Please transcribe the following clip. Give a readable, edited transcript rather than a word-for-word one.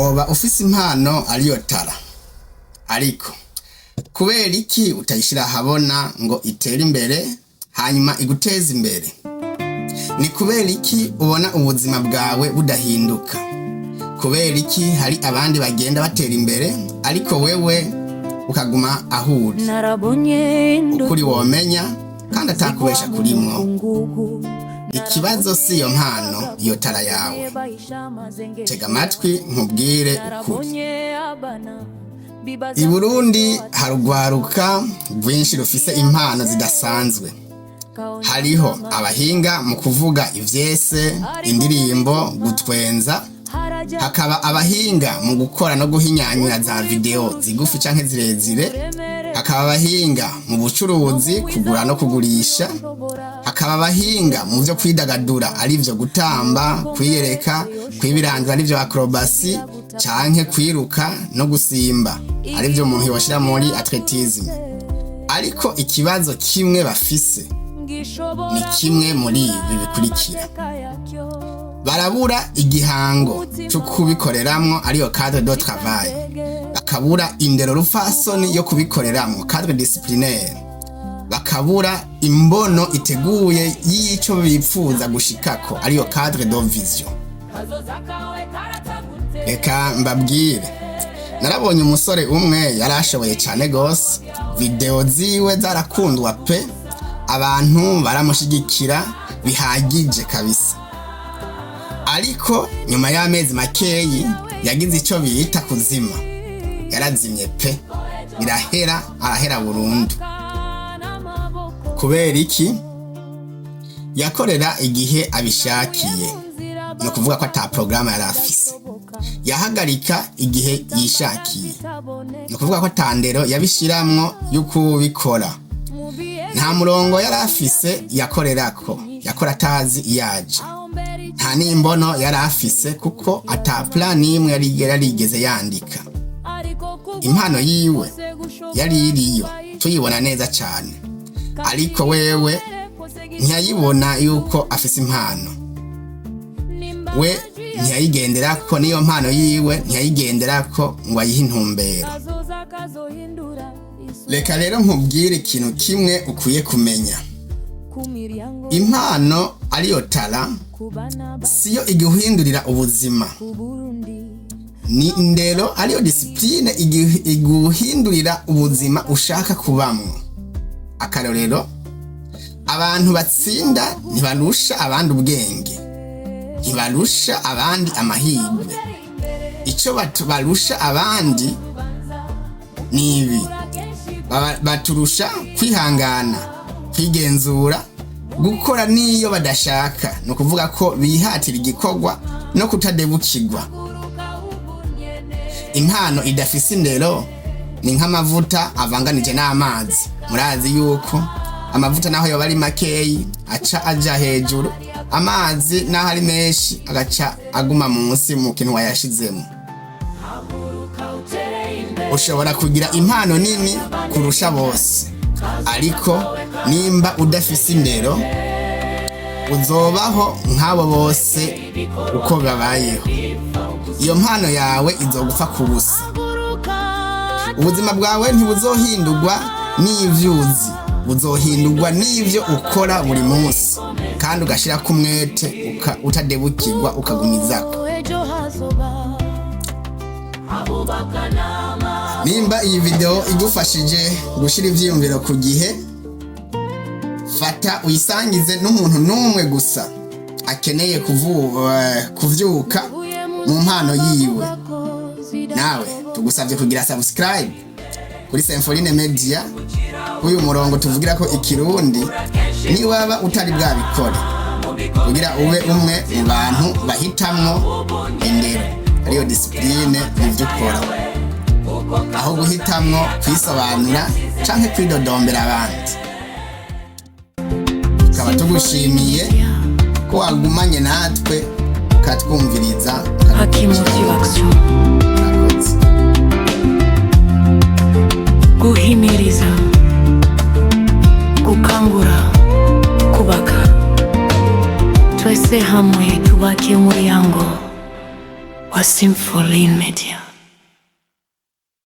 Woba ufise impano ariyo talent, ariko kubera iki utayishira ahabona ngo itere imbere, hanyuma iguteze imbere? Ni kubera iki ubona ubuzima bwawe budahinduka? Kubera iki hari abandi bagenda batera imbere, ariko wewe ukaguma aho uri? Narabonye Ukuri womenya kandi atakubesha kurimwo, ngugu. Ikibazo si iyo mpano, iyo talent yawe. Tega amatwi nkubwire ukuri. I Burundi hari urwaruka rwinshi rufise impano zidasanzwe. Hariho abahinga mu kuvuga ivyese, indirimbo, gutwenza, hakaba abahinga mu gukora no guhinyanyura za video zigufi canke zirezire, hakaba abahinga mu bucuruzi, kugura no kugurisha, hakaba abahinga mu vyo kwidagadura, arivyo gutamba, kwiyereka, kwibiranzura, arivyo acrobatie, canke kwiruka no gusimba, arivyo umuntu yoshira muri athlétisme. Ariko ikibazo kimwe bafise ni kimwe muri ibi bikurikira: barabura igihango cyo kubikoreramwo, ariyo cadre de travail, bakabura indero rufasoni yo kubikoreramwo, cadre disciplinaire, bakabura imbono iteguye y'ico bipfuza gushikako, ariyo cadre de vision. Reka mbabwire, narabonye umusore umwe yari ashoboye cyane gose. Video ziwe zarakundwa pe, abantu baramushigikira bihagije kabisa. Ariko nyuma y'amezi makeyi yagize ico bita kuzima, yarazimye pe, birahera, arahera burundu. Kubera iki? Yakorera igihe abishakiye, ni ukuvuga ko ata porogaramu yari afise. Yahagarika igihe yishakiye, ni ukuvuga ko ata ndero yabishiramwo y'ukubikora. Nta murongo yari afise yakorerako, yakora atazi iyaje. Nta n'imbono yari afise, kuko ata plan n'imwe yari yarigeze yandika. Impano yiwe yari iriyo, tuyibona neza cyane, ariko wewe ntiyayibona yuko afise impano. We ntiyayigenderako, niyo mpano yiwe ntiyayigenderako ngo ayihe intumbero. Reka rero nkubwire ikintu kimwe ukwiye kumenya: impano ariyo talent siyo iguhindurira ubuzima, ni indero ariyo discipline iguhindurira ubuzima ushaka kubamwo. Akarorero, abantu batsinda ntibarusha abandi ubwenge, ntibarusha abandi amahirwe. Icyo barusha abandi ni ibi: baturusha kwihangana, kwigenzura, gukora n'iyo badashaka, ni ukuvuga ko bihatira igikorwa, no kutadebukirwa. Impano idafise indero ni nk'amavuta avanganije n'amazi. Murazi yuko amavuta naho yoba ari makeyi aca aja hejuru, amazi naho ari menshi agaca aguma munsi mu kintu wayashizemo. Ushobora kugira impano nini kurusha bose, ariko nimba udafise indero uzobaho nk'abo bose uko babayeho. Iyo mpano yawe izogupfa ku busa. Ubuzima bwawe ntibuzohindurwa n'ivyo uzi, buzohindurwa n'ivyo ukora buri munsi kandi ugashirako umwete, utadebukirwa, ukagumizako. Ejo hazoba. Nimba iyi video igufashije gushira ivyiyumviro ku gihe, fata uyisangize n'umuntu n'umwe gusa akeneye kuvyuka mu mpano yiwe. Nawe tugusabye kugira subscribe kuri Symphorine Media, uyu murongo tuvugira ko ikirundi, niwaba utari bwabikore, kugira ube umwe mu bantu bahitamwo indero ariyo discipline mu vyo ukora, aho guhitamwo kwisobanura canke kwidodombera abandi. Tukaba tugushimiye ko wagumanye natwe, ukatwumviriza. Haki Motivation. Murakoze. Guhimiriza, gukangura, kubaka. Twese hamwe tubake umuryango. Wa Symphony Media.